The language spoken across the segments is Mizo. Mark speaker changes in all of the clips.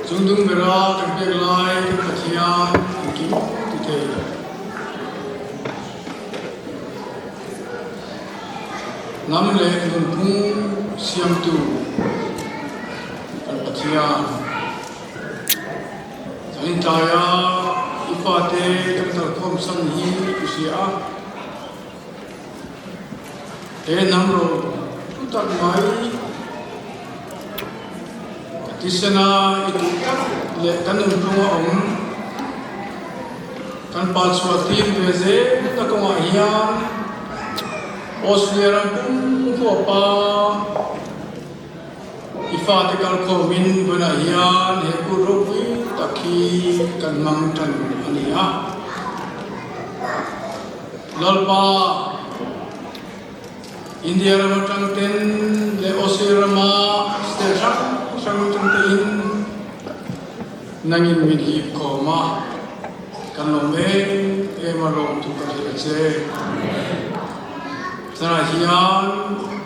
Speaker 1: Chungdung bera kan pek lai kan Pathian engkim ti thei. Hnam leh nunphung siamtu kan Pathian. Kan intlai a, i fate kan kalkhawm san hi i hria a. He hnam ro thu tak mai ka tisena i duh tak leh kan nunphung a awm. Kan pa chhuah tir ve zelna kawngah hian Australia ram pum huapa i fate kalkhawmin vawiinah hian he kut ropui tak hi kan hmang tan a ni a. Lalpa, India ram atang ten leh Australia rama state hrang hrang atang tein nangin min hip khawm a, kan lawm em em a lawm thu ka hrilh a che. Tunah hian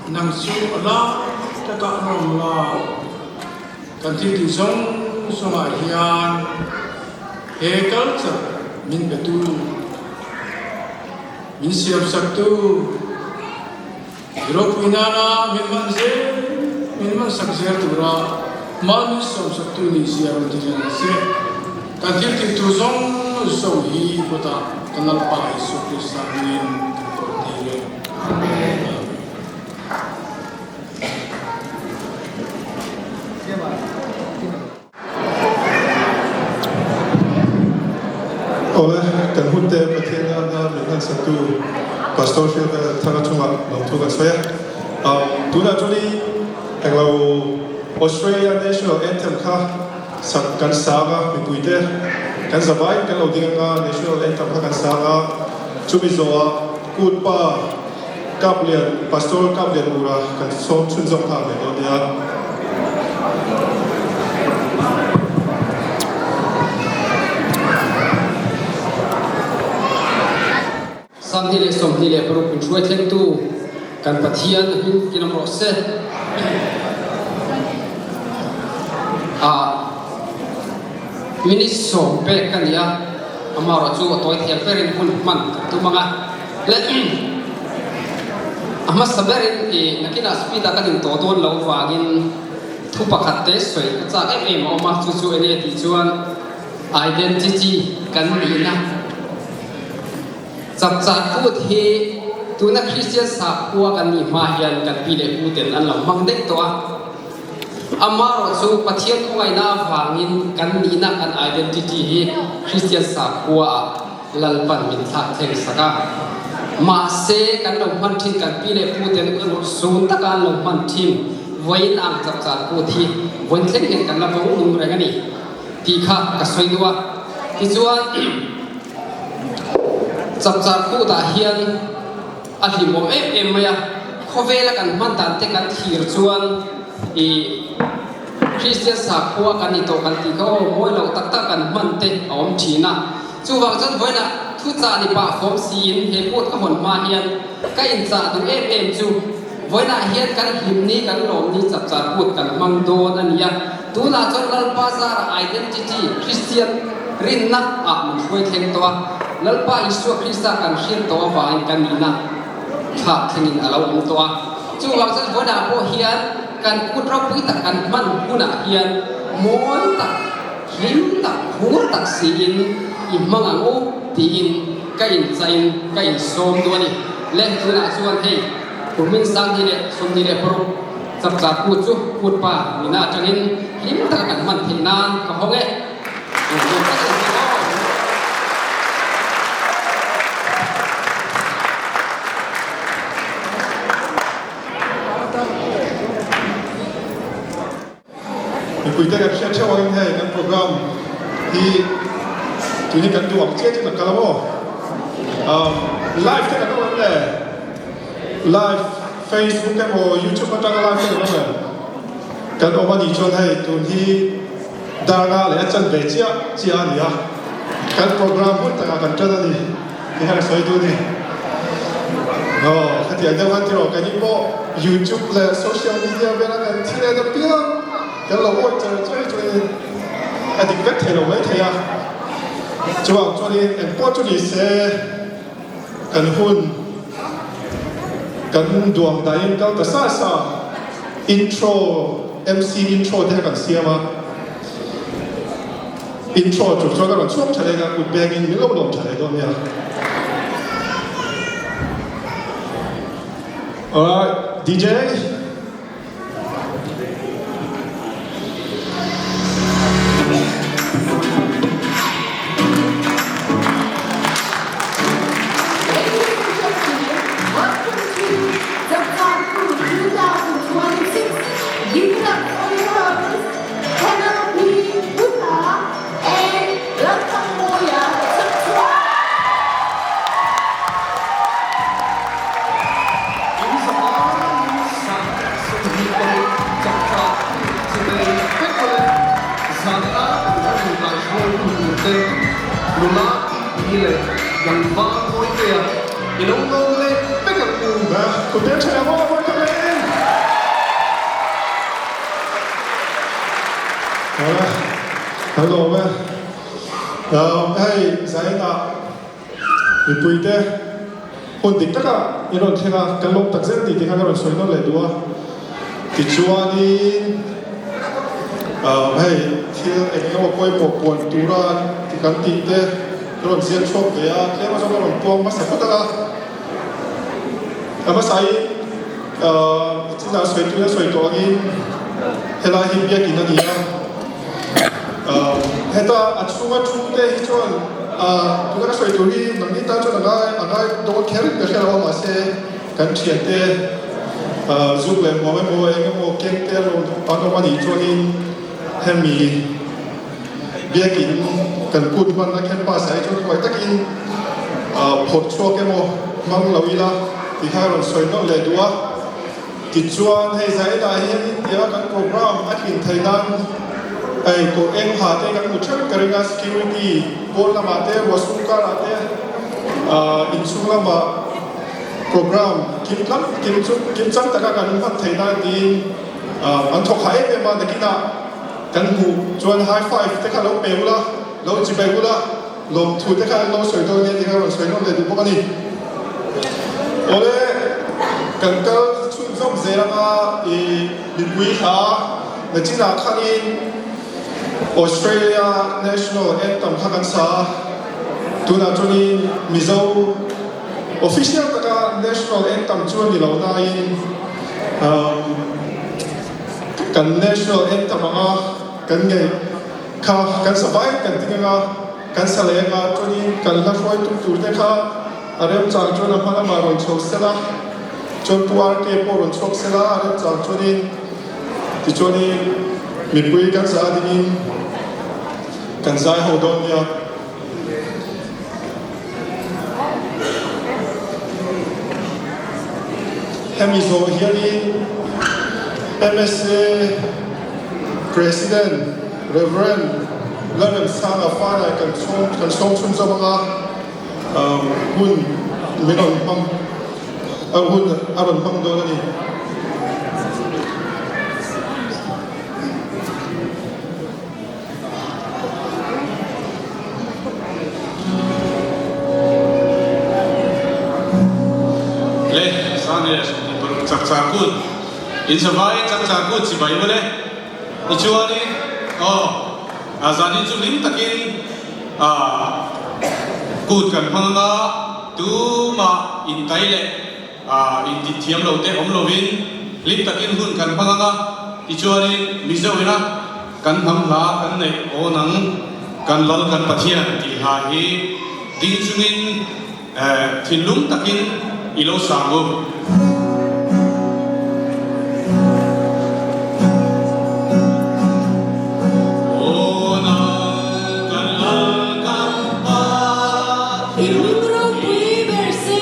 Speaker 1: nang chu a lai takah an awm la, kan thil tih zawng zawngah hian he culture min petu, min siamsaktu, i ropui nana min hman zel, min hmansak zel tura hma min sawmsaktu nih zia rawn ti reng a che. Kan thil tih tur zawng zawng hi kutah kan Lalpa Isua Krista hmingin kan kawl tir e. Amen.
Speaker 2: Awle, kan hun te Pathian nana min hnansaktu Pastor Hriata Thanga chungah lawmthu kan sawi a. Tunah chuan i englo Australia National Anthem kha sak kan sang a, mipui te kan za vaiin kan lo ding anga National Anthem kha kan sang a, chumi zawhah Kut Pa Kaplian, Pastor Kaplian Ura kan sawm chhunzawm nghal mai dawn nia.
Speaker 3: 26 min hruai thlengtu kan Pathian hming in awm rawh se. Ah, minute sawm pek ka ni a, amaherawhchu a tawi thiam berin hun hman kan tum ang a. Le a hmasa berin i nakinah speed ah kan intawh dawn lo vangin thu pakhat te sawi ka chak em em a awm a, chu chu enge tih chuan identity kan nihna chapchar kut hi tuna Kristian sakhua kan nih hma hian kan pi leh pu ten an lo hmang daih tawh a, amaherawh chu Pathian khawngaihna avangin kan nihna kan identity hi Kristian sakhua ah Lalpan min thlak thleng sak a. Mahse, kan lo hman thin kan pi leh pu ten zun taka an lo hman thin vawiin ang chapchar kut hi vawiin thleng hian kan la vawng nung reng a ni tih kha ka sawi duh a. Tichuan, chapchar kutah hian a hlimawm em em mai a, khawvela kan hman dan te kan thlir chuan ih Kristian sakhua kan ni tawh kan tih kha aw mawi loh tak tak kan hman te a awm thin a. Chuvang chuan vawiinah thuchah ni pah fawm siin he kut ka hawn hma hian ka inchah duh em em chu vawiinah hian kan hlim ni kan lawm ni chapchar kut kan hmang dawn a ni a. Tunah chuan Lalpa zara identity Kristian rinna ah min hruai thleng tawh a. Lalpa Isua Krista kan hriat tawh avangin kan nihna thlak thlengin a lo awm tawh a. Chuvang chuan vawiinah pawh hian Kan kut ropui tak kan hman hunah hian mawi tak, hlim tak, phur tak siin i hmang ang u tiin ka inchain ka insawm duh a ni. Le, tunah chuan hei kumin 2026 chapchar kut chu kut pa nina atangin hlim taka kan hman theih nan ka hawng e. Nuam tak in hmang aw.
Speaker 2: Mipui te kan hriat theuh angin hei kan program hi tun hi kan duh ang chiah chiah kan kal a maw? Umm live te kan awm em le? Live Facebook emaw YouTube atanga live te kan awm em? Kan awm a nih chuan hei tun hi darna leh a chanve chiah chiah a ni a, kan program hun takah kan tan a ni. Ti hian a sawi duh a ni. Aw, khatiang deuh khan tiraw keini pawh YouTube leh social media vela kan thi leh ta piang kan lo awih char char hi chuanin. a dik vek thei lo mai thei a. Chuvang chuanin engpawh chu ni se kan hun kan duang dahin kal ta sa sa intro MC intro te kha kan siam a. Intro tur chuan a rawn chhuak tha leh a, kut bengin min lo lawm tha leh dawn nia. Alright, DJ.
Speaker 4: Ladies and gentlemen, welcome to the Parkour 2026. Give it up for your artists, Penelope Buka and Lalthanmawia Chhakchhuak.
Speaker 5: In zavaiin 26 chakchak chibei vek ule zanina kan rawn kaihruaitu turte nula tih leh tlangval mawitea i lo lawm leh vek ang u.
Speaker 2: Kut em tha maw mawi tak em? Kan lawm e. Hei zainah Mipuite hun dik takah in rawn thleng a, kan lawm tak zel tih te kha ka rawn sawi nawn leh duh a. Tichuanin hei thil eng emaw pawimawh puan tura kan tih te ka rawn ziak chhuak ve a, tlem azawng ka rawn puang hmasa phawt ang a. A hmasain chinah sawi tuin a sawi tawh angin helai hi biakin a ni a. Heta a chhunga thu te hi chuan tuna ka sawi tur hi nangni tan chuan a ngai a ngai dawn kher in ka hria lo a mahse kan thiante zuk leh hmuam emaw eng emaw keng te an awm a nih chuanin hemi biakin kan kut hmanna campus ah hi chuan huai takin phawrh chhuak emaw hmang lo ila tih kha ka rawn sawi nawlh leh duh a. Tichuan, hei zainah hian India kan program a tlin theih nan hei kawr eng ha te kan hmu theuh ka ring a, security pawn lamah te, ruahsum karah te, inchhung lamah program kim tlang kim chu kim chang taka kan hman theih nan tiin an thawk ha em em a, nakinah kan hmuh chuan high five te kha lo pe ula, lo chibai ula. Lawmthu te kha an lo sawi dawn nia tih kha rawn sawi nawm leh duh bawk a ni. Awle, kan kal chhunzawm zel anga i mipui hla nachinah khanin Australia National Anthem kha kan sa a, tunah chuanin Mizo official taka National Anthem chu a ni lo nain kan National Anthem anga kan ngeih Kha kan sa vai kan ti ngang a, kan sa leh anga chuanin kan hla hruai tum tur te kha a remchang chuan a hma lamah rawn chho sela, chuan Pu RK pawh rawn chhuak sela a remchang chuanin tichuanin mipui kan za dingin kan zai ho dawn nia. Hemi zawh hianin MSA President Rev. Lalremsanga Fanai kan chhawm kan sawm chhun zawk anga hun min rawn hmang hun a rawn hmang dawn a ni.
Speaker 6: Le Sane 26 chakchar kut in savai chakchar kut chibai mawle tichuanin aw a zanin chu hlim takin a kut kan hmang anga tumah intai leh a inti thiam lo te awm lovin hlim takin hun kan hmang anga tichuanin Mizo ina kan hnam hla kan neih awn ang kan Lal kan Pathian tih hla hi ding chungin thinlung takin i lo sang u. Awn ang kan Lal kan Pathian.
Speaker 4: Lung ropui ber se.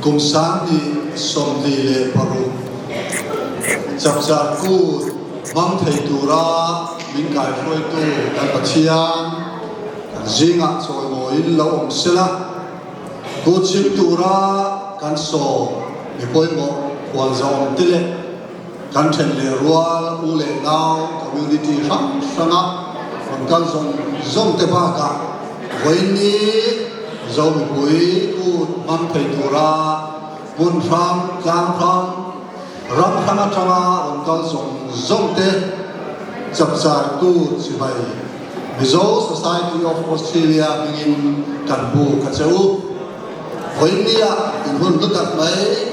Speaker 7: Kum 2026 Chapchar Kut hmang thei tura min kaihruaitu kan Pathian kan zingah chawimawiin lo awm sela, kut chhim tura kan sawm mi pawimawh khualzawm te leh Kan then leh rual u leh nau community hrang hranga rawn kal zawng zawng te bakah vawiinni Mizo mipui kut hmang thei tura hmun hrang, tlang hrang, ram hrang atanga rawn kal zawng zawng te chapchar kut chibai Mizo Society of Australia hmingin kan buk a che u. Vawiinnia in hun hlu tak mai.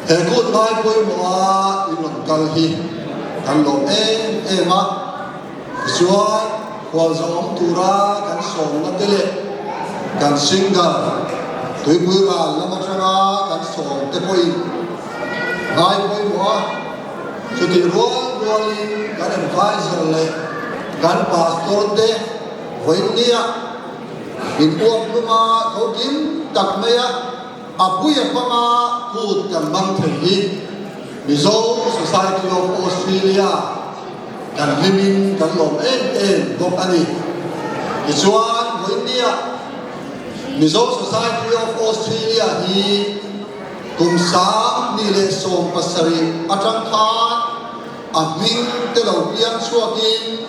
Speaker 7: He kut ngai pawimawha in rawn kal hi kan lawm em em a, tichuan khualzawm tura kan sawmna te leh kan singer tuipui ral lam atanga kan sawm te pawhin ngai pawimawh a, chutih rual rualin kan advisor leh kan pastor te Vawiinnia min uap hluma tho kim tak maia a puia panga kut kan hmang thei hi Mizo Society of Australia kan hlimin kan lawm em em bawk a ni. Tichuan vawiinnia Mizo Society of Australia hi kum 2017 atang khan A hming te lo piang chhuakin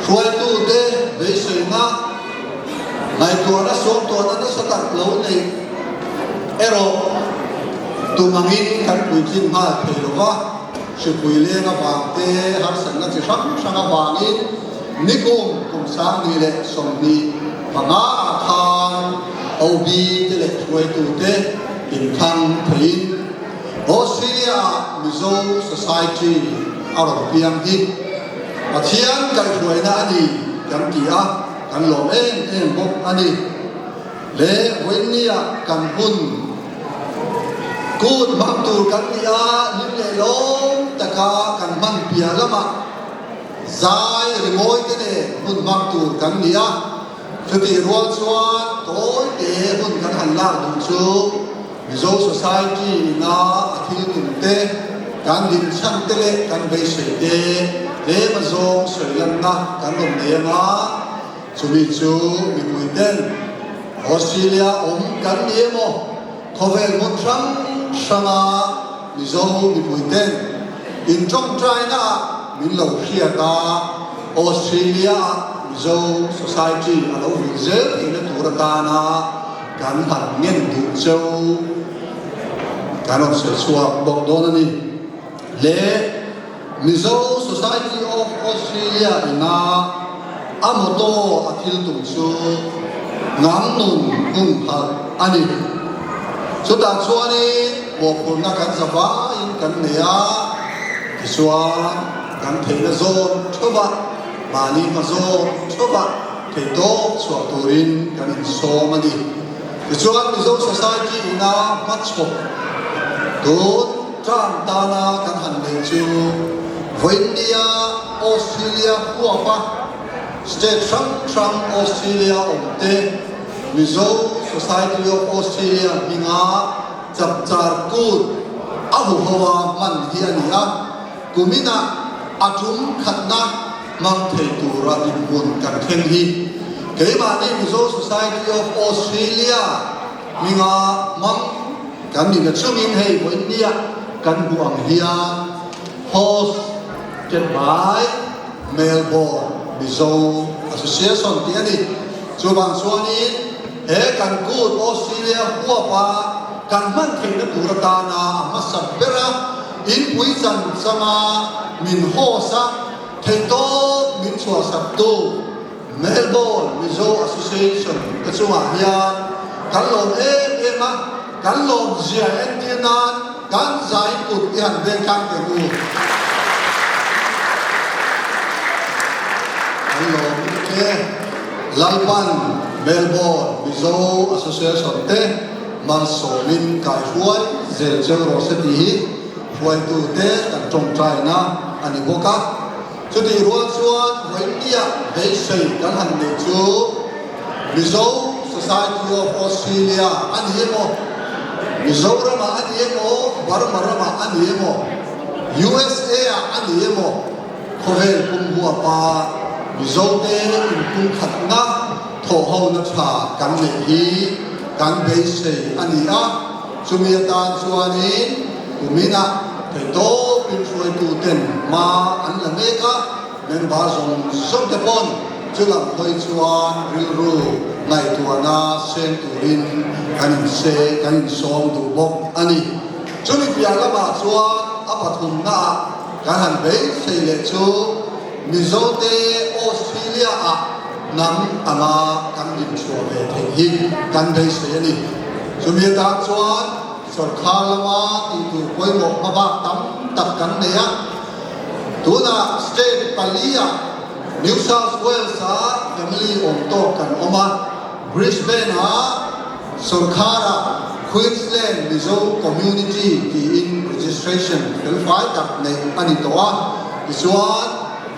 Speaker 7: hruaitute beiseina ngaihtuahna suamtuahna nasa tak lo neih erawh tum angin kan puitlin nghal thei lo va, hripui leng avang te harsatna chi hrang hrang avangin nikum kum 2025 ah khan OB te leh hruaitute inthlang theiin Australia ah Mizo Society a rawn piang hi Pathian kaihhruaina a ni kan ti a, kan lawm em em bawk a ni. Le vawiinnia kan hun kut hmang tur kan ni a, hlim leh lawm taka kan hman piah lamah zai rimawi te nen hun hmang tur kan ni a, chutih rual chuan tawi te hun kan han lak duh chu Mizo Society ina a thil tum te, kan din chhan te leh kan beisei te tlem a zawng sawi lanna kan rawn nei anga, chumi chu mipui ten Australia awm kan ni emaw khawvel hmun hrang hranga Mizo mipui ten intawngtaina ah min lo hriat a, Australia ah Mizo Society a lo vul zel theihna tur atana Kan han ngen duh cheu kan rawn sawi chhuak bawk dawn a ni. Le Mizo Society of Australia ina a motto a thil tum chu Ngang nun hung phalh a ni. Chutah chuanin mawhphurhna kan za vaiin kan nei a, tichuan kan theihna zawn theuhah, mahni hma zawn theuhah, Theihtawp chhuah turin kan insawm a ni. Tichuan Mizo Society ina hmachhawp tun term tana kan han neih chu vawiinnia Australia huapa state hrang hrang Australia awmte Mizo Society of Australia hminga chapchar kut a huhoa hman hi a ni a, kuminah a tum khatna Hmang thei tura dinhmun kan thleng hi keimahni Mizo Society of Australia hminga hmang kan ni na chungin hei vawiinnia kan hmuh ang hian hosted by Melbourne Mizo Association tih a ni. Chuvang chuanin he kan kut Australia huapa kan hman theihna tur atana a hmasa bera inpui chan changa min host a, Theihtawp min chhuahsaktu. Melbourne Mizo Association te chungah hian kan lawm em em a, kan lawm zia entir nan kan zai kut i han veng tlang teh u. Kan lawm lutuk e. Lalpan Melbourne Mizo Association te malsawmin kaihruai zel cheu rawh se tih hi hruaitute kan tawngtaina a ni bawk a. Chutih rual chuan vawiinnia beisei kan han neih chu Mizo Society of Australia a ni emaw, Mizoramah a ni emaw, Burma ramah a ni emaw, USA ah a ni emaw, khawvel pum huapa Mizote inpumkhatna thawhhona tha kan neih hi kan beisei a ni a. Chumi atan chuanin kuminah theihtawpin hruaituten hma an la mek a, member zawng zawng te pawn chulam hawi chuan rilru ngaihtuahna seng turin kan inse kan insawm duh bawk a ni. Chumi piah lamah chuan a pathumnaah kan han beisei leh chu Mizote Australia-ah hnam anga kan dinchhuah ve theih hi kan beisei a ni. Chumi atan chuan sawrkhar lama tihtur pawimawh hmabak tam tak kan nei a. Tunah state pali-ah New South Wales-ah family awm tawk kan awm a, Brisbane-ah sawrkhara Queensland Mizo Community tiin registration felfai tak neih a ni tawh a. Tichuan,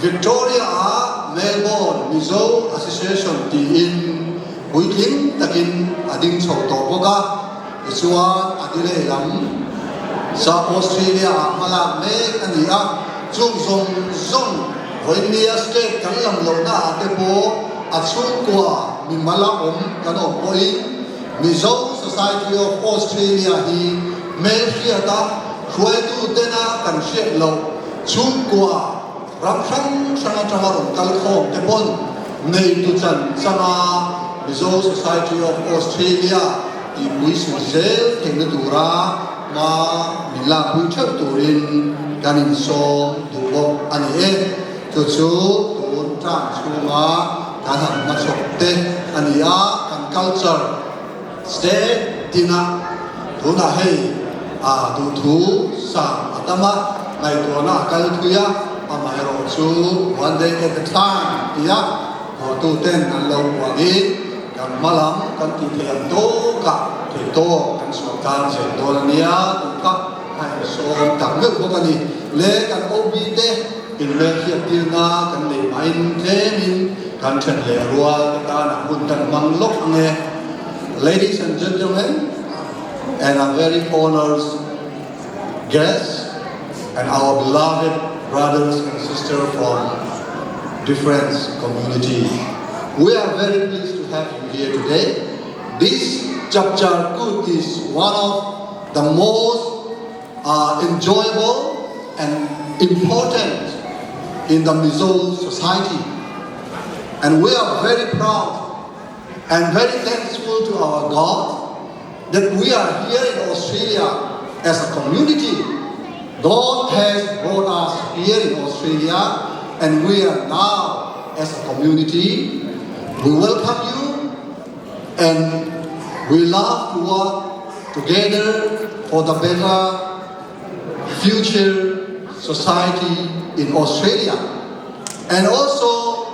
Speaker 7: Victoria-ah Melbourne Mizo Association tiin puitling takin a ding chho tawh bawk a, tichuan Adelaide lam South Australia-ah hmalak mek a ni a, chung zawng zawng vawinia state kan lam lohnaah te pawh a chhungkua mimala awm kan awm pawhin Mizo Society of Australia hi hmelhriata hruaitutena kan hriat loh chhungkua Ram hrang hrang atanga rawn kal khawm te pawn neitu chan changa Mizo Society of Australia tihpui suih zel theihna tura hma min lakpui theuh turin kan insawm duh bawk a ni e. Chu chu tun tlang chhunga kan han hmachhawp te a ni a, kan culture State tinah tunah hei a duhthu sang a tam a, ngaihtuahna a kal thui a, amaherawh chu one day at a time tia hawtuten an lo puangin kan hma lam kan tih theih ang tawkah thei tawk kan chhuah tlang zel dawn a nia tih kha a insawm tak meuh bawk a ni. Le kan OB te inhmelhriattirna kan neih hmain tlemin kan then leh rual te tanah hun kan hmang lawk ang e. Ladies and gentlemen, and our very honored guests and our beloved brothers and sisters from different communities. We are very pleased to have you here today. This Chapchar Kut is one of the most uh, enjoyable and important in the Mizo society. And we are very proud and very thankful to our God that we are here in Australia as a community. God has brought us here in Australia and we are now as a community. We welcome you and we love to work together for the better future society in Australia. And also,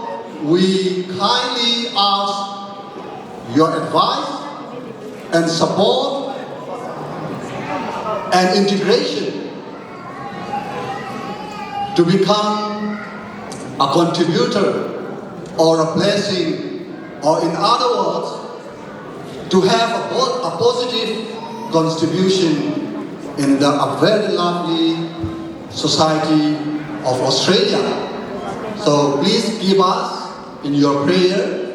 Speaker 7: we kindly ask your advice and support and integration to become a contributor or a blessing, or in other words, to have a, a positive contribution in the a very lovely society of Australia. So please give us in your prayer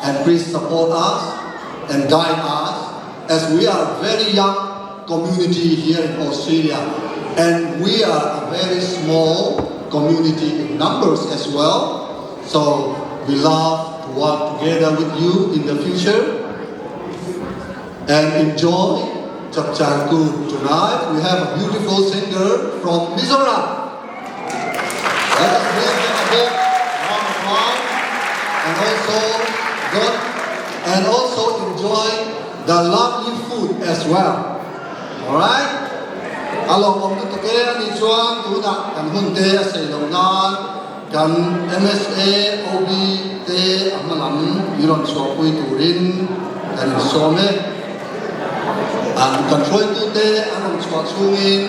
Speaker 7: and please support us and guide us as we are a very young community here in Australia and we are a very small community in numbers as well. So we love to work together with you in the future and enjoy Chapchar Kut tonight. We have a beautiful singer from Mizoram. Let us give them a big round of applause. And also also got and also enjoy the lovely food as well. Alright? A lawmawm lutuk e a nih chuan tunah kan hun te a sei loh nan kan MSA OB te a hma lam min rawn chhuahpui turin kan insawm e. An kan hruaitute an rawn chhuah chhungin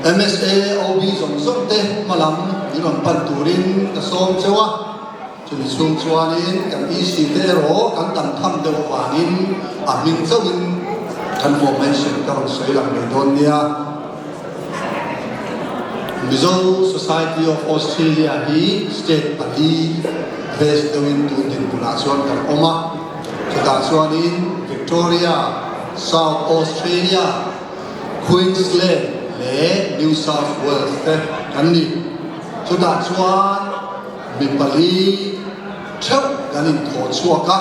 Speaker 7: MSA OB zawng zawng te hma lam min rawn pan turin ka sawm cheu a. Chumi chhung chuanin kan EC te erawh kan tam tham deuh avangin a hming chauhin kan formation ka rawn sawi lang mai dawn nia. Mizo Society of Australia hi state pali base deuhin tun dinhmunah chuan kan awm a, chutah chuanin Victoria, South Australia, Queensland leh New South Wales te kan ni. Chutah chuan Mi pali theuh kan inthawh chhuak a,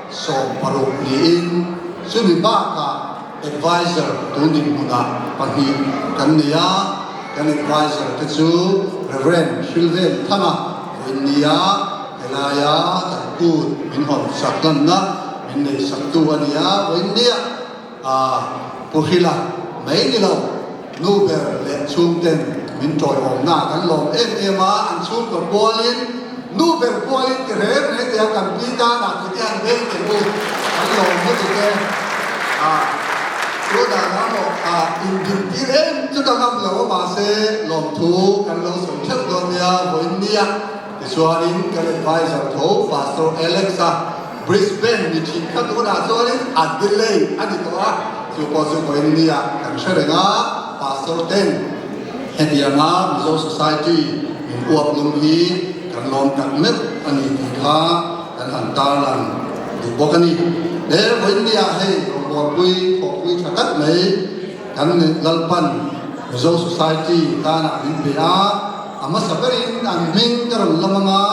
Speaker 7: 60 niin chumi bakah advisor tun dinhmunah pahnih kan nei a, kan advisor te chu Rev. Hrilven Thanga vawiin nia helaia kan kut min hawn sak hlanna min nei saktu a ni a, vawiin nia Pu Hrila mai ni lo, nu ber leh chhungten min tawiawmna kan lawm em em a, an chhungkaw pualin nu ber pualin ti reng reng teh a kan pi tanah ti te an veng teh u, kan lawm lutuk e. Tunah emaw indintir em chu ka ngam lo a mahse lawmthu kan lo sawi theuh dawn nia vawiin nia tichuanin kan advisor tho Pastor Alex-a Brisbane mi thin kha tunah chuanin Adelaide a ni tawh a, chu pawh chu vawiin nia kan hre reng a, Pastor ten hetianga Mizo Society min uap lum hi kan lawm tak meuh a ni tih kha kan han tarlan duh bawk a ni. He vawiin nia hei rawngbawlpui thawhpui tha tak mai kan Lalpan Mizo Society tanah min pe a, a hmasa berin an hming ka rawn lam anga,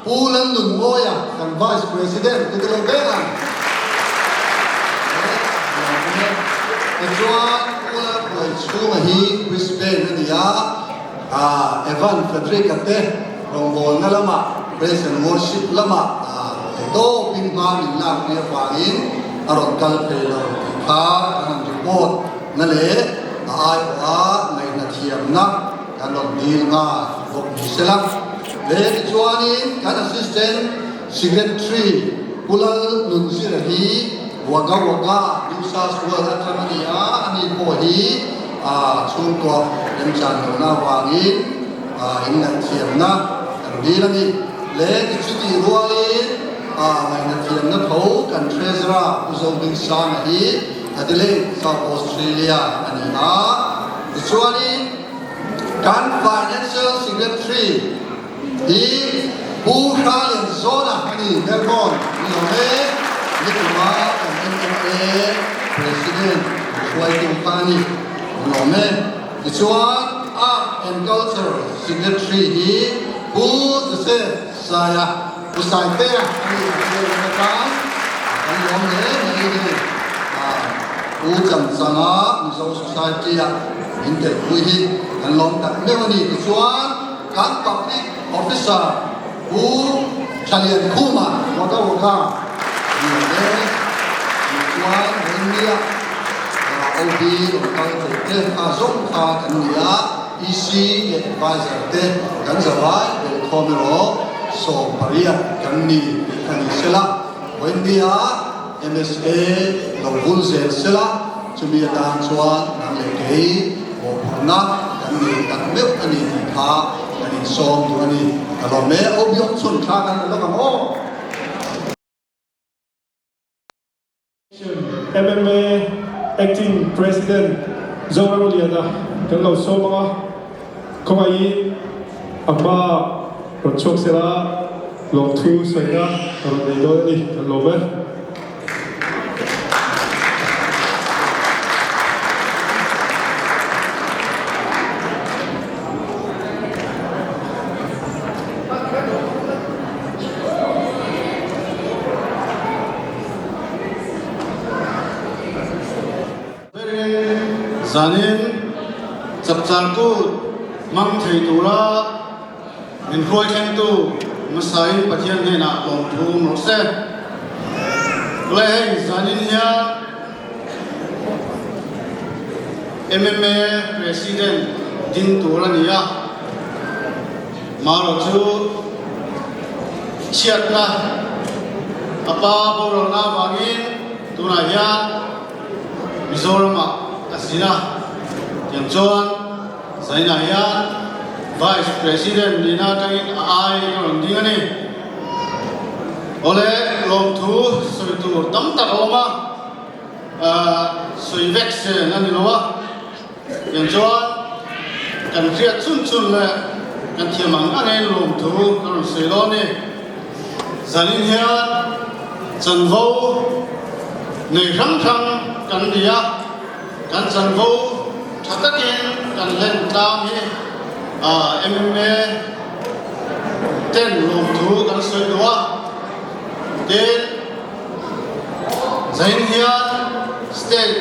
Speaker 7: Pu Lalnunmawia kan Vice President te lo veng ang. Tichuan Pu Lalhruaichhunga hi Brisbane a ni a, Evan Frederick-a te rawngbawlna lamah Praise and Worship lamah theihtawpin hma min lakpui avangin a rawn kal thei lo tih kha kan han report na leh a aiawha ngaihhnathiamna kan rawn dil nghal bawk ni sela. Le tichuanin kan Assistant Secretary Pu Lal Nunzira hi Wagga Wagga, New South Wales atang a ni a, ani pawh hi chhungkaw remchan lohna avangin inngaihthliamna kan dil a ni. Le tichutih rualin ngaihnathiamna tho kan Treasurer Pu Zohmingsanga hi Adelaide, South Australia a ni a. Tichuanin Kan Financial Secretary hi Pu Hralian Zawna a ni, Melbourne ni awm e, nikuma kan MMA President hruaitu kha a ni, ni awm e. Tichuan Art and Culture Secretary hi Pu Joseph Saia, Pu Saitea a ni, a hriat atan kan lawm hle mai a ni. Pu Chanchanga Mizo Society-ah min telhpui hi kan lawm tak meuh a ni. Tichuan kan Public Officer Pu Thalian Khuma Wagga Wagga ni awm e. Tichuan Vawinia OB rawn kal thei te kha zawng kha kan ni a, EC leh Advisor te kan zavai belhkhawm erawh 80 kan ni tih kha ni sela. Vawinia MSA lo vul zel sela, chumi atan chuan nang leh kei mawhphurhna kan nei tak meuh a ni tih kha kan insawm duh a ni. Ka lawm e, OB awmchhun thla kan la lawk ang aw.
Speaker 2: MMA Acting President Zoramliana kan lo sawm ang a, khawngaihin a hma rawn chhuak sela lawmthu sawina a rawn nei dawn a ni, kan lawm e.
Speaker 6: Zanin chapchar kut hmang thei tura min hruai thlengtu. Hmasain Pathian hnenah lawmthu awm rawh se. Tunlai hei zanin hian MMA President ding tur a ni a, marawh chu chhiatna a pa boralna avangin tunah hian Mizoramah a zin a, tiang chuan Zainah hian Vice President nihna atangin a ai a rawn ding a ni. Awle, lawmthu sawi tur tam tak a awm a, sawi vek sen a ni lo a, tiang chuan kan hriat chhun chhun leh kan thiam ang angin lawmthu ka rawn sawi dawn a ni. Zanin hian chanvo nei hrang hrang kan ni a. Kan chanvo tha takin kan hlen tlang hi MMA ten lawmthu kan sawi duh a, tin zain hian state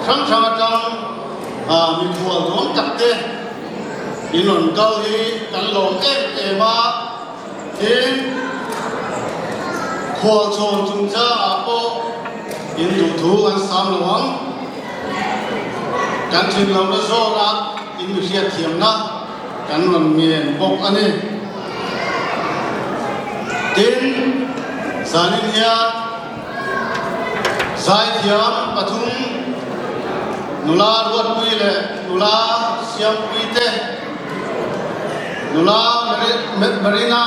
Speaker 6: hrang hrang atang mikhual duang tak te in rawn kal hi kan lawm em em a, tin khualchhawn chungchangah pawh in duhthu kan sam lo ang. Kan thin lohna zawna in mi hriatthiamna kan rawn ngen bawk a ni. Tin, zanin hian zaithiam pathum nula Ruatpui leh nula Siampui te, nula Marina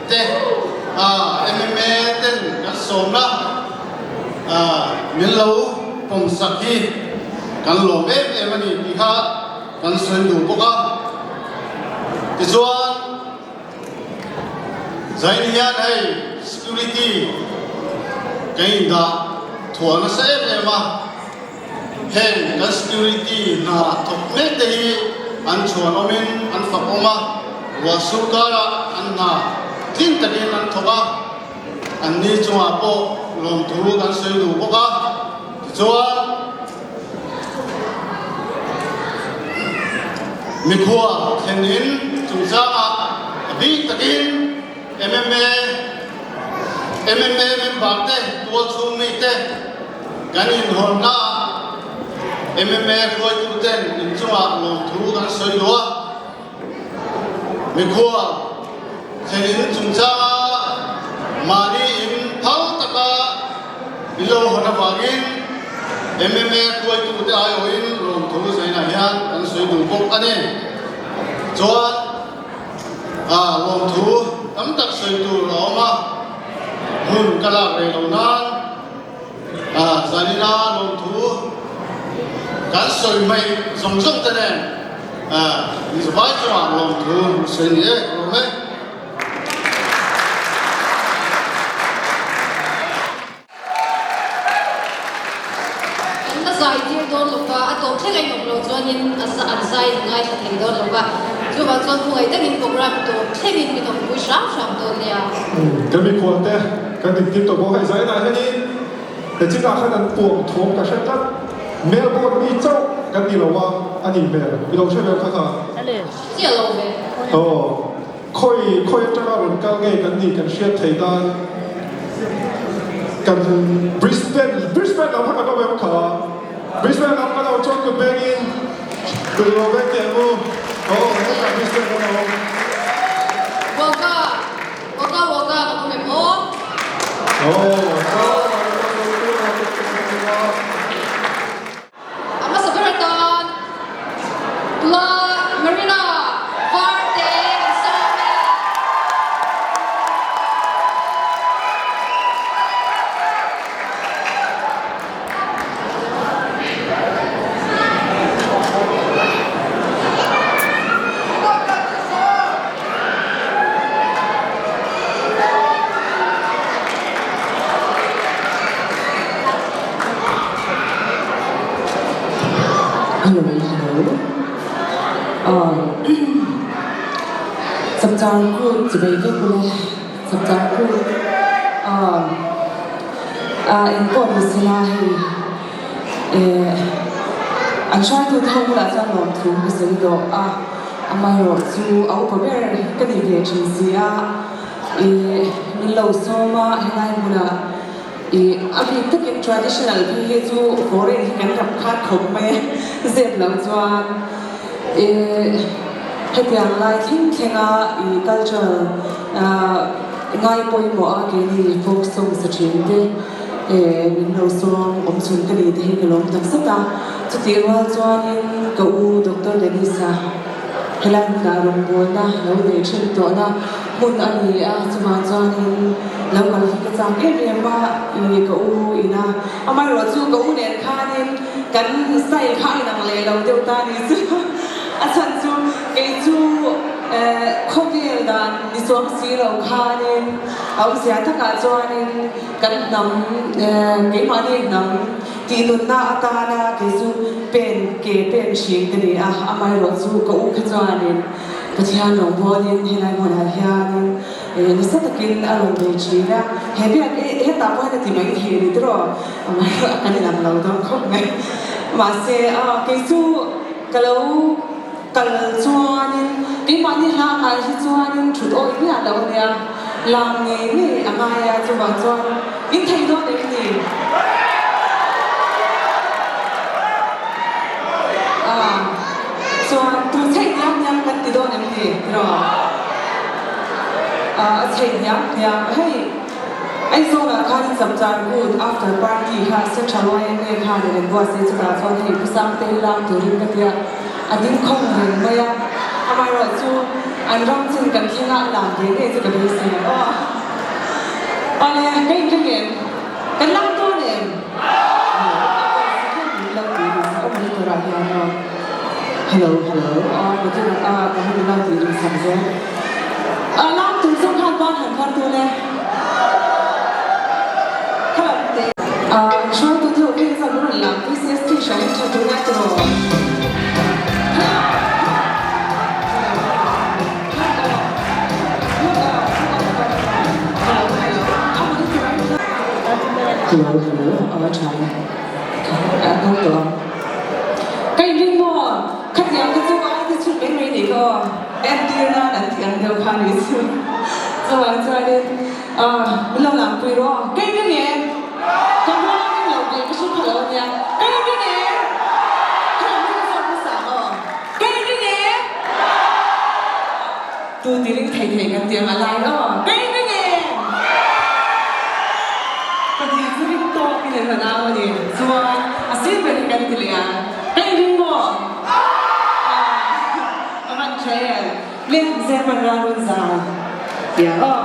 Speaker 6: te MMA ten kan sawmna min lo pawmsak hi kan lawm em em a ni tih kha kan sawi duh bawk a. Tichuan Zain hian hei security kan indah thuah nasa em em a. Heng kan security hna thawk mek te hi an chhuan awmin an fak awm a, ruah sur karah an hna tling takin an thawk a, an ni chungah pawh lawmthu kan sawi duh bawk a. Tichuan, mikhua thlenin chungchangah a bik takin MMA, MMA member te, tualchhung mite, Kan inhawnna ah MMA hruaitu ten inchungah lawmthu kan sawi duh a, mikhual thlen in chungchanga mahni in phal taka in lo hawn avangin MMA hruaitu te aiawhin lawmthu zainah hian kan sawi duh bawk a ni. Chuan lawmthu tam tak sawi tur a awm a, hun ka lak rei lo nan. Zanina lawmthu kan sawi mai zawng zawng te nen mizavai chungah lawmthu sawi ni e ka lawm e.
Speaker 8: An la zai tir dawn lo va, a tawp thleng a inawm loh chuanin an zai in ngaithla thei dawn lo va, chuvang chuan khawngei takin program tawp thlengin min awmpui hram hram dawn nia.
Speaker 2: Kan mikhual te Kan diktir tawh bawk a, Zainah hianin he chinah khan an puang thawm ka hre tlat. Melbourne mi chauh kan ni lo a, a nih hmel. I lo hre ve kha kha.
Speaker 8: Chiah lo ve.
Speaker 2: Aw, khawi khawi atanga rawn kal nge kan nih kan hriat thei nan kan Brisbane, Brisbane lam kha kan awm em kha? Brisbane lam kan awm chuan kut bengin kut lo beng teh ang u. Aw, hetah Brisbane kan awm.
Speaker 8: Wagga. Waka waka ka awm em aw? A hmasa ber atan Tula Marina Varte kan sawm e.
Speaker 9: Hello hello Chapchar kut chibai vek ule Chapchar kut ah engpawh ni sela hei eh an hruaitute ho bulah chuan lawmthu ka sawi tawh a. Amaherawh chu a upa ber ka ni ve thin si a. Ih min lo sawm a helai hmunah ih a bik takin traditional phei hi chu foreign hi kan rap khat khawp mai a zep loh chuan ih hetiang lai thleng thlenga ih cultural ah ngai pawimawh a keini folk song sa thin te ih min lo sawm awm chhun ka ni te hi ka lawm tak zet a chutih rual chuanin ka u Doctor Dennis-a Helai hmunah rawngbawlna lo nei thin tawhna hmun a ni a, chuvang chuanin lo kal hi ka chak em em a, i ka u ina amaherawhchu ka u nen khanin kan style kha a inang leh lo deuh ta ni chu a chhan chu kei chu khawvel dan ni chuang si lo khanin a awmzia takah chuanin kan hnam keimahni hnam Tih nunna atana kei chu pen ke pen hrin ka ni a, amaherawh chu ka u kha chuanin Pathian rawngbawlin helai hmunah hianin nasa takin a rawn bei thin a, he biak i hetah pawh hian a ti mai thei a ni tiraw, amaherawh kan inang lo dawn khawp mai. Mahse kei chu ka lo kal chuanin keimahni hla ngai hi chuanin thut awih miah lo a nia, lam ngei ngei a ngai a, chuvang chuan in thei dawn em ni? A chuan tu chheih hniam hniam kan ti dawn em ni tiraw? A chheih hniam hniam hei Aizawlah khan in Chapchar Kut after party kha Central YMA khan in an buatsaih chutah chuan hei Pu Sangte hi lam turin ka tia a ding khawng reng mai a, amaherawhchu an ram chin kan thleng a a lam ve ngei chu ka beisei ang aw. Awle, ka inring em? Kan lam dawn em? Hello, hello, aw ka chu a ka han lam tih ring sak zel. A lam tur zawng khan ban han phar dawn e. Khalam te. A hruaitu te ho phei chuan rawn lam pui se stage ah hian tha tur a tiraw. Hello, hello, a tha e. A kal tawh ang. Ka inring maw? Khatiang kha chu ai te chhut mai mai nih kha aw. Entir nan an tih ang deuh kha a nih chu. Chuvang chuanin min lo lampui rawh aw. Ka inring em? Ka hma ring lo ve ka hre pha lo ania. Ka inring em? Ka lo ring zawk hmasa ang aw. Ka inring em? Tu ti ring thei thei kan ti ang a lai aw. Ka inring em? Ka ti chu ring tawk in an rawn au a ni. Chuan a sir ber hi kan ti leh ang. Ka inring maw? Aw a van tha em? Le German ral rawn zai tiang aw.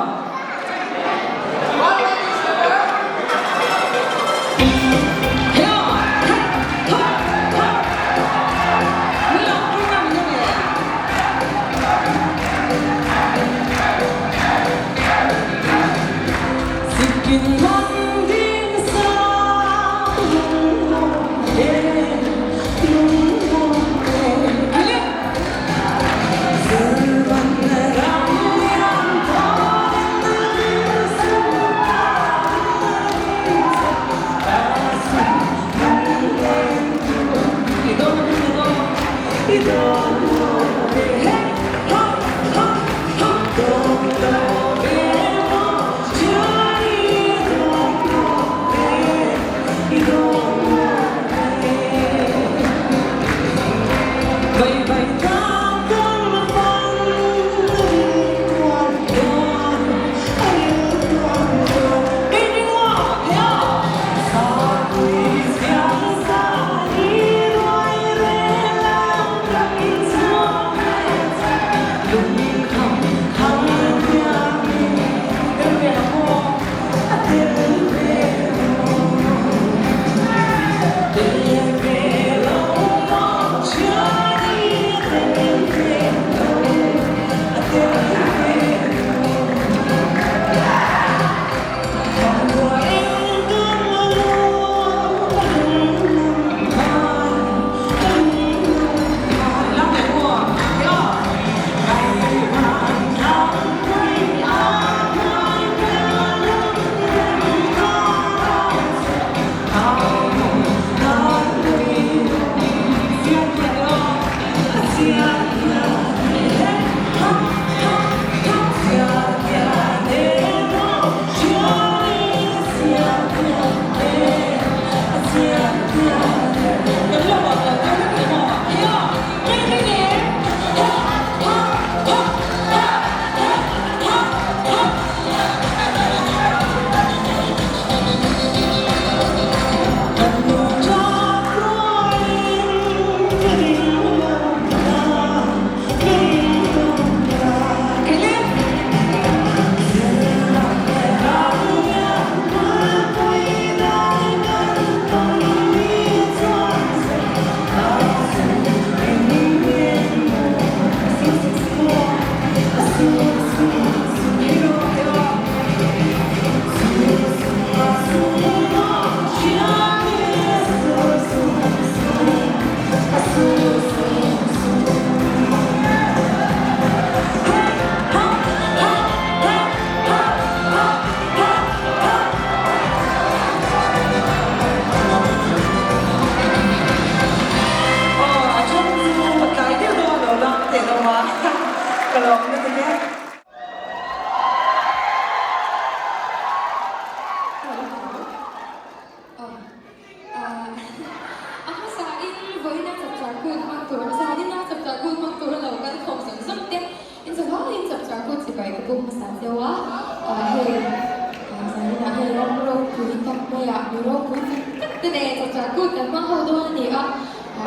Speaker 10: Kut kan hmang ho dawn a ni a,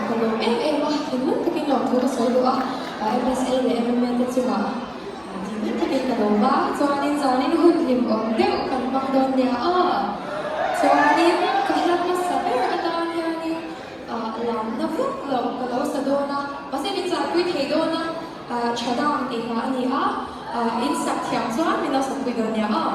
Speaker 10: ka lawm em em a, thinlung takin lawmthu ka sawi duh a, MSA leh MMA te chungah thinlung takin ka lawm a, chuanin zanin hun hlimawm deuh kan hmang dawn nia aw. Chuanin ka hla hmasa ber atan hianin lamna vak loh ka lo sa dawn a, mahse min zahpui thei dawn a, tha dang tih hla a ni a, in sak thiam chuan min lo sakpui dawn nia aw.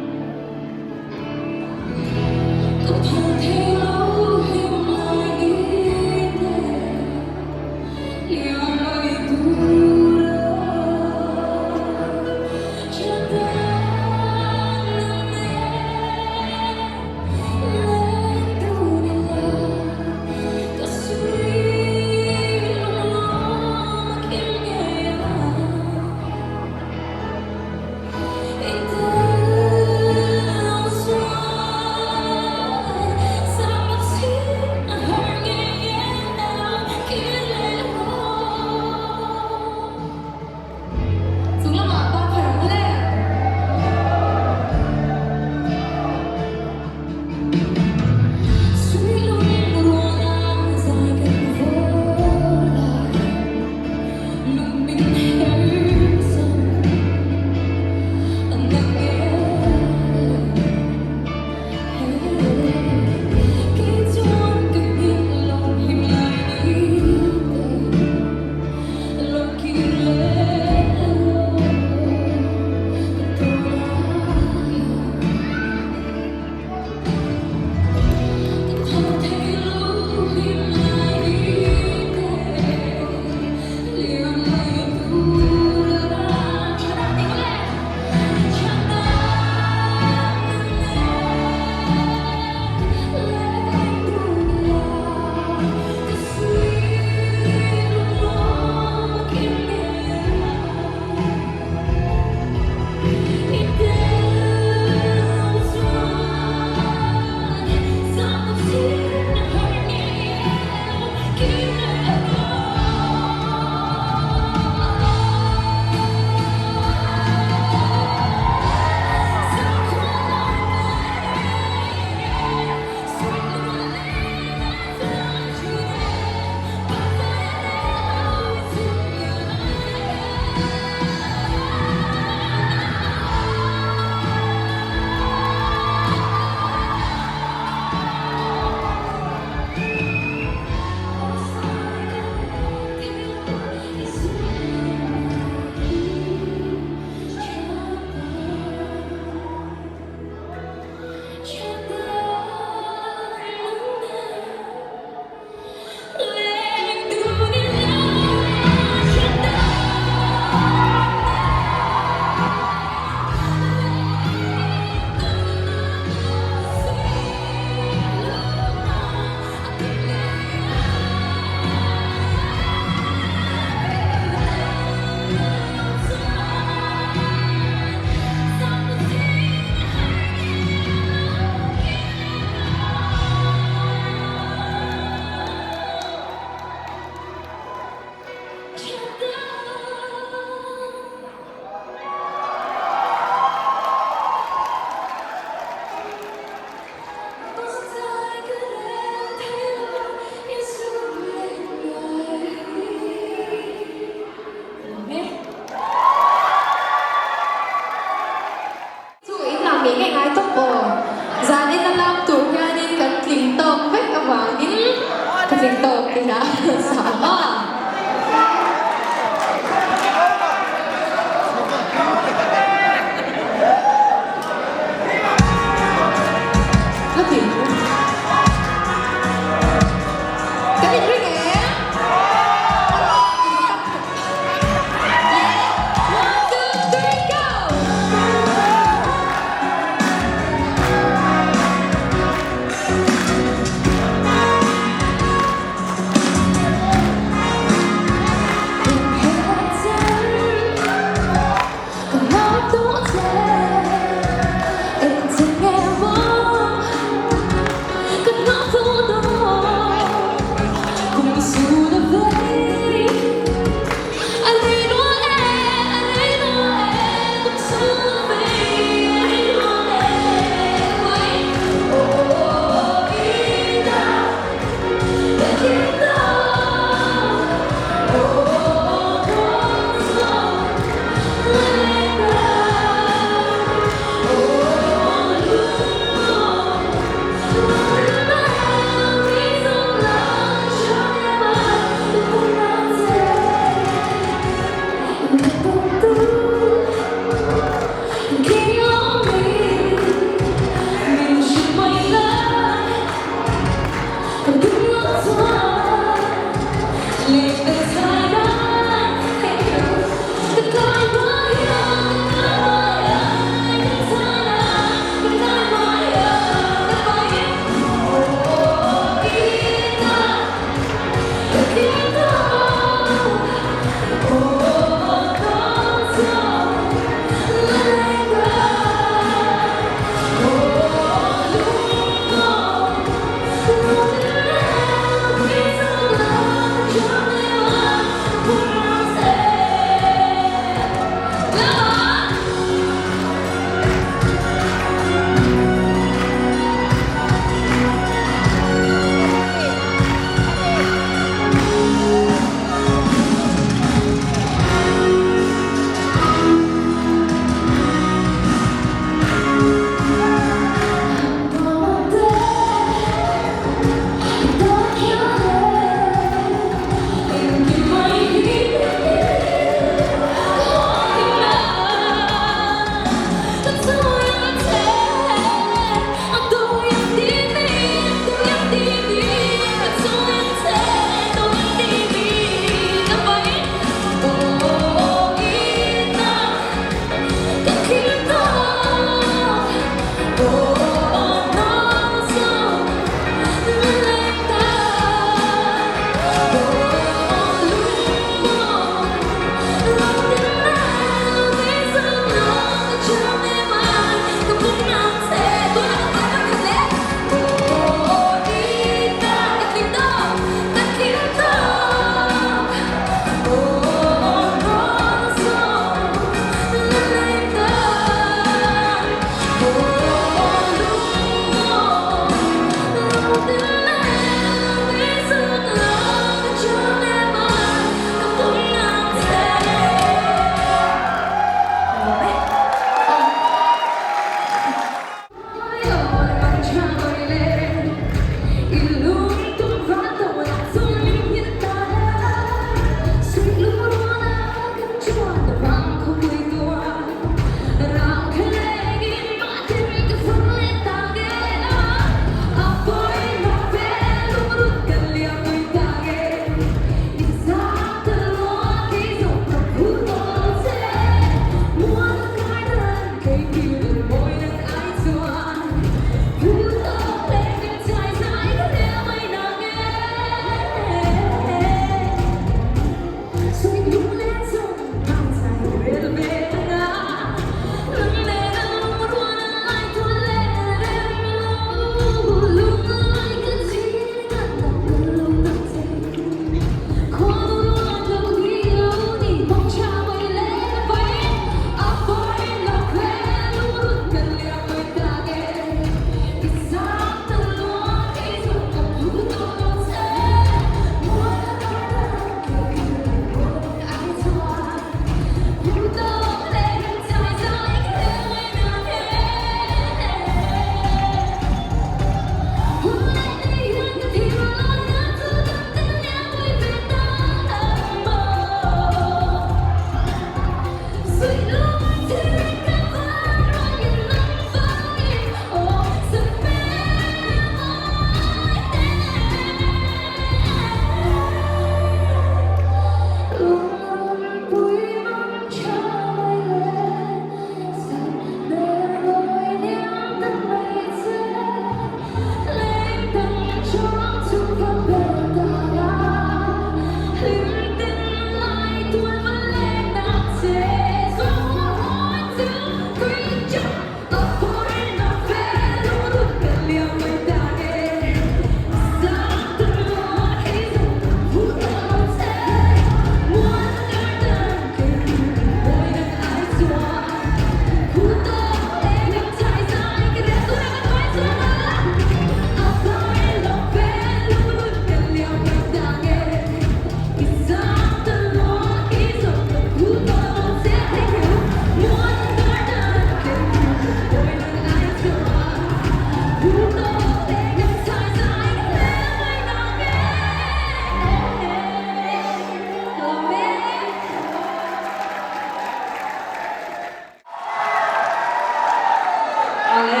Speaker 11: Awle,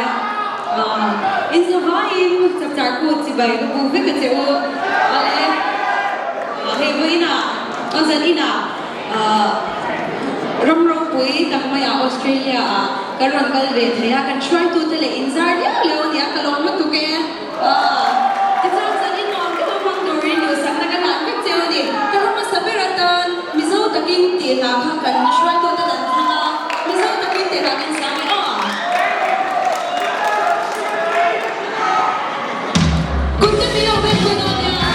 Speaker 11: in zavaiin chapchar kut chibai ka bu vek a che u. Hei vawiinah aw zaninah ram ropui tak maiah Australia ah kan rawn kal ve thei a, kan hruaitute leh inzar liau liau a nia, ka lawm lutuk e. Tichuan zanin nuam deuh a hmang turin duhsakna ka hlan vek cheu a ni. Ka ram hmasa ber atan Mizo takin tih hla kha kan hruaitute dan thlang a, Mizo takin tih hla kan sang e aw. Kut te min lo vel pui dawn nia.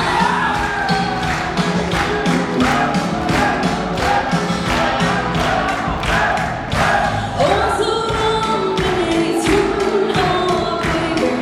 Speaker 11: Aw Zoram ka nei chhun aw pui ber.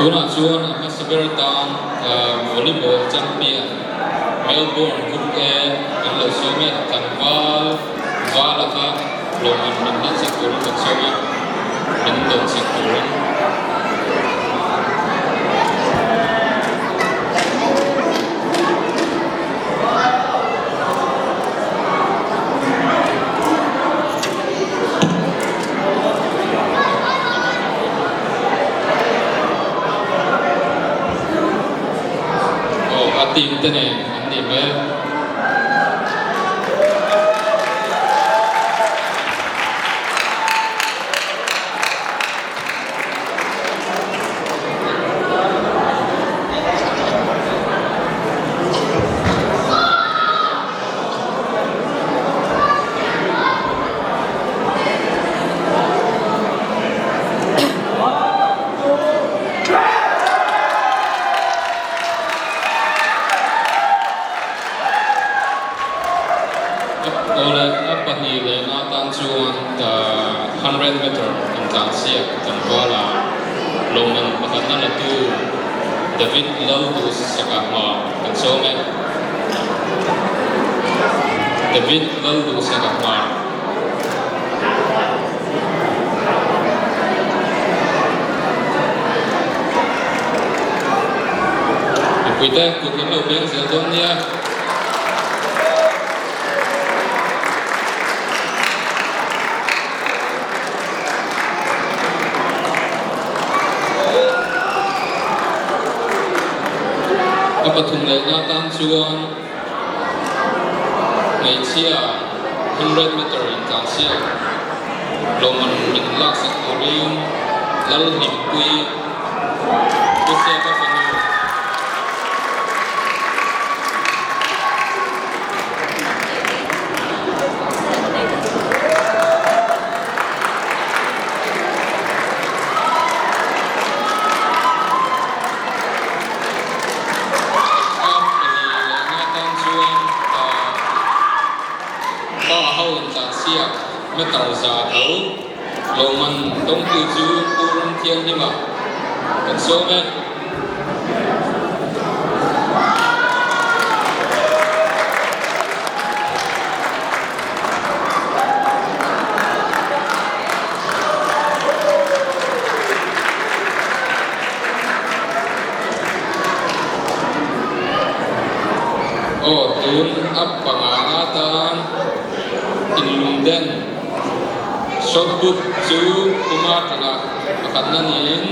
Speaker 12: Tunah chuan a hmasa ber atan Volleyball champion Melbourne Group A kan lo sawm e, tlangval vala kha lawmman min hlansak turin kan sawm a, min dawnsak turin. Aw a team te nen an nih hmel. Awle a pahnih lehna atan chuan 100 meter intlansiak tlangvala lawmman pakhatna latu David Lalduhsaka hma kan sawm e. David Lalduhsaka hma. Mipuite kut kan lo beng zel dawn nia. A pathum lehna atan chuan hmeichhia 100 meter intlansiak lawmman min laksak turin Lalhlimpui Pu Siaka fanu A pali lehna atan chuan pa ho intlansiak meter za tho lawmman dawngtu chu Pu Ramthianghlimah kan sawm e. Aw tun a pangana atan inlungden shot put chu Puma tana pakhatna niin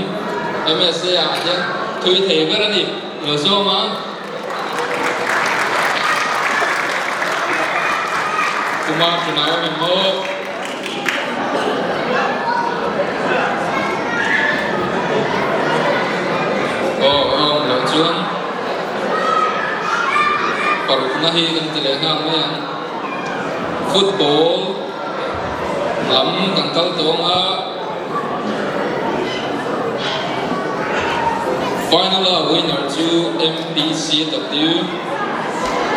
Speaker 12: MSA ah hian thui thei ber a ni. Lo sawm a. Puma tana awm em maw? Aw a awm loh chuan parukna hi kan ti leh nghal mai ang. Football lam kan kal tawng a, final a winner chu MPCW,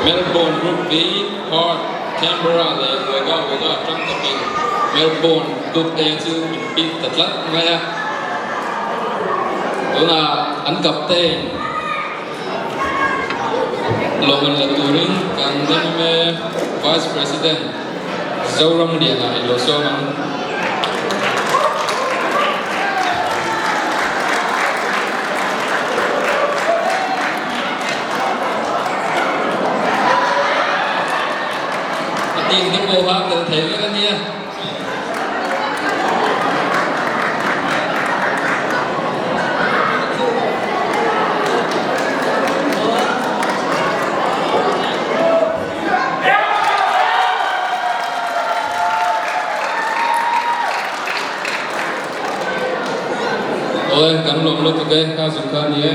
Speaker 12: Melbourne Rugby, Perth, Canberra leh Wagga Wagga atang tawpin Melbourne Group A chu min pit ta tlat mai a. Tunah an captain lawmman la turin kan MMA Vice President Zoram Liana i lo sawm ang. A team te pawh kha tel thei vek a nia. Aw e, kan lawm lutuk e, ka zuk kha a ni e.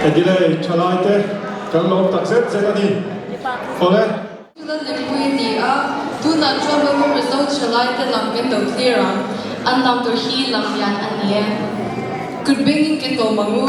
Speaker 2: Adelaide thalai te kan lawm tak zet zet a ni. Awle.
Speaker 13: Lallimpui a ni a, tunah chuan Welcome Mizo thalai te lam kan lo clear ang, an lam tur hi lam lian a ni e. Kut bengin kan lawm ang u.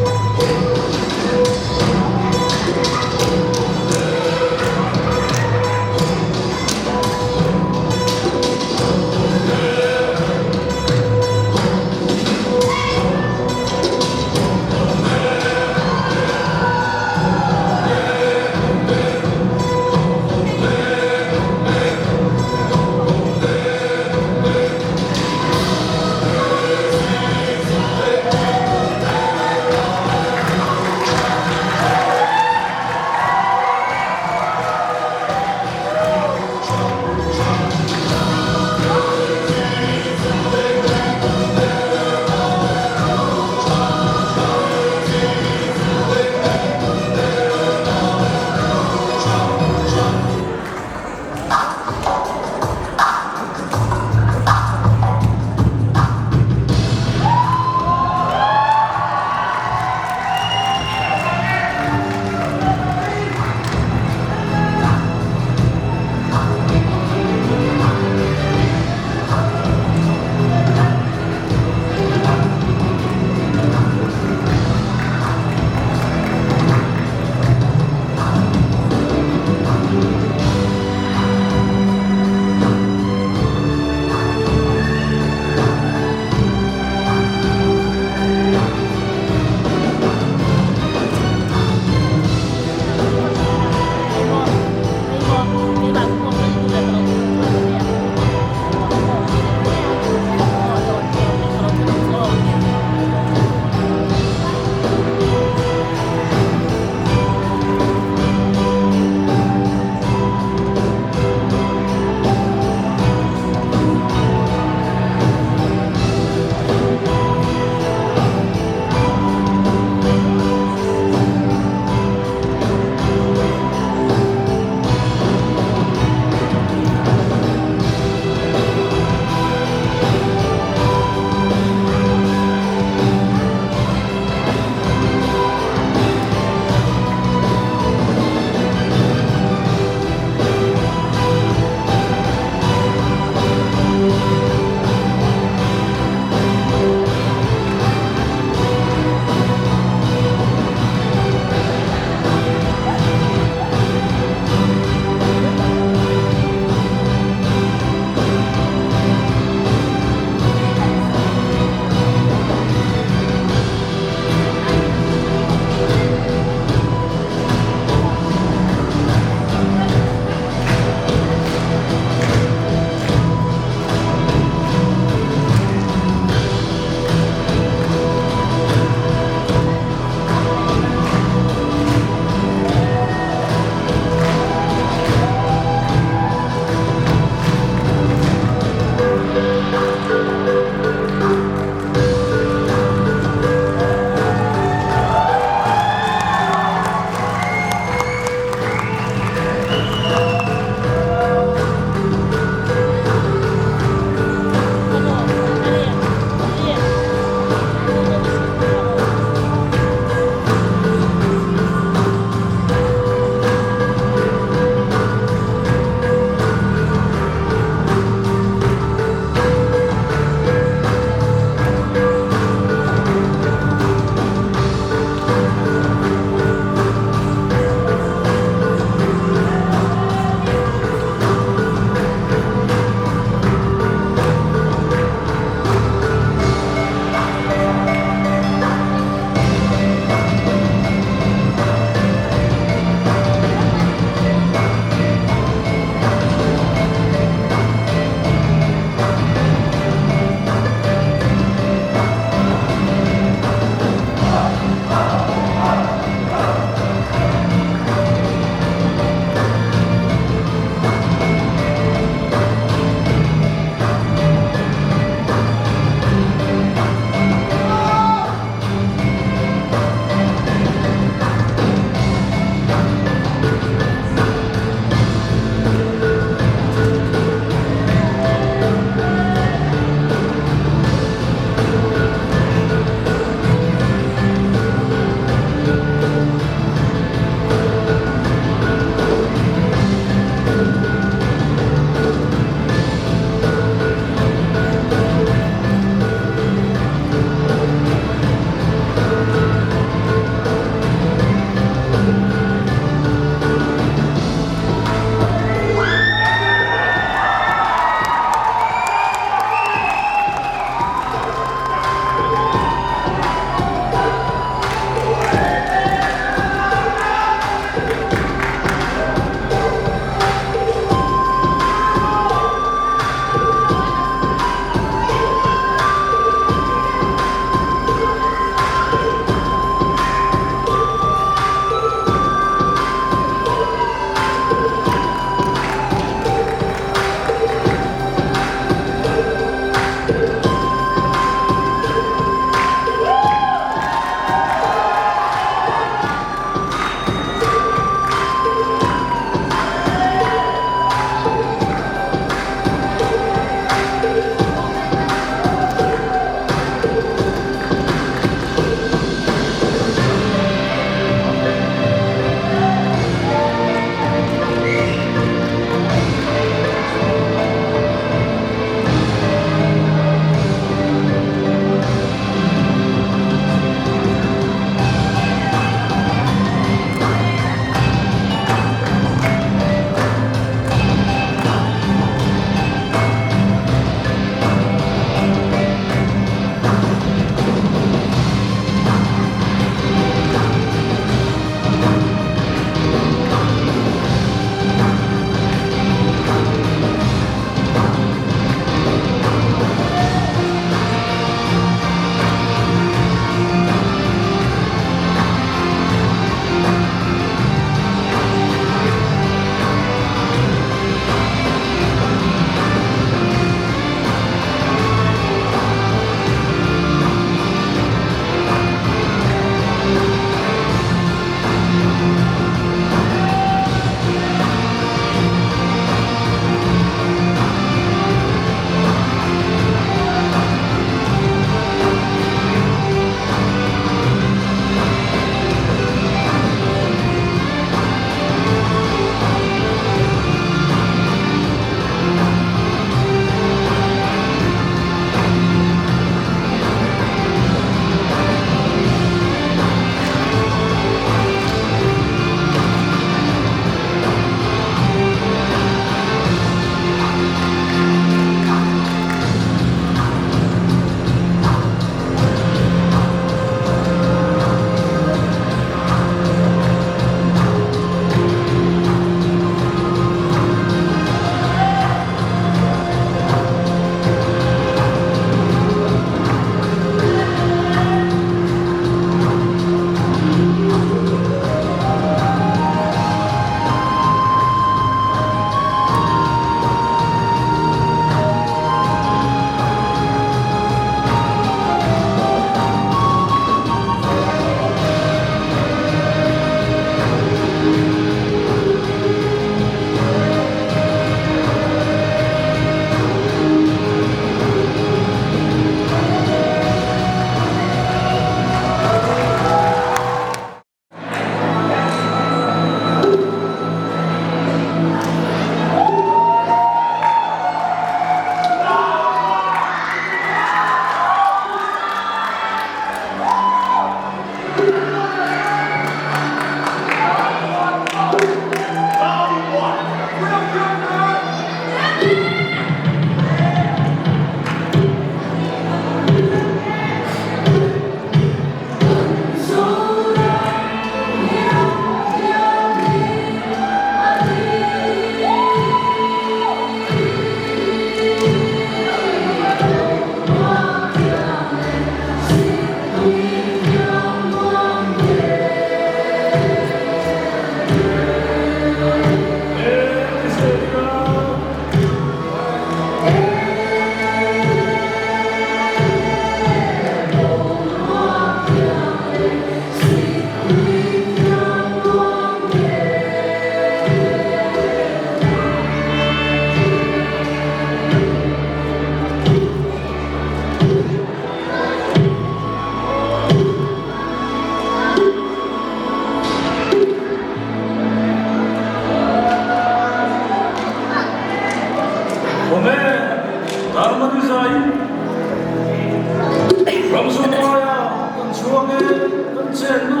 Speaker 14: kan chenna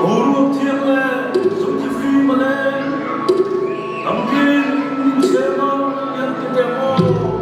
Speaker 14: boruak thiang leh zungthifim a leng tamkin inchhema yan ti teh ang aw.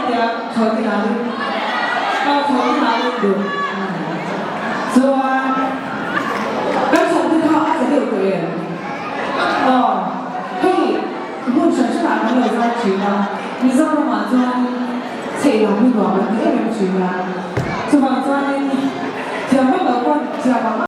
Speaker 9: tia chhawn in an aw chhawn in an duh chuan kan chhawn te kha a tla deuh tawh em aw hei hmun hran hranah kan lo zai thin a Mizoramah chuan chheih lam hi nuam an ti em em thin a chuvang chuanin thiam vak lo pawn thiam ang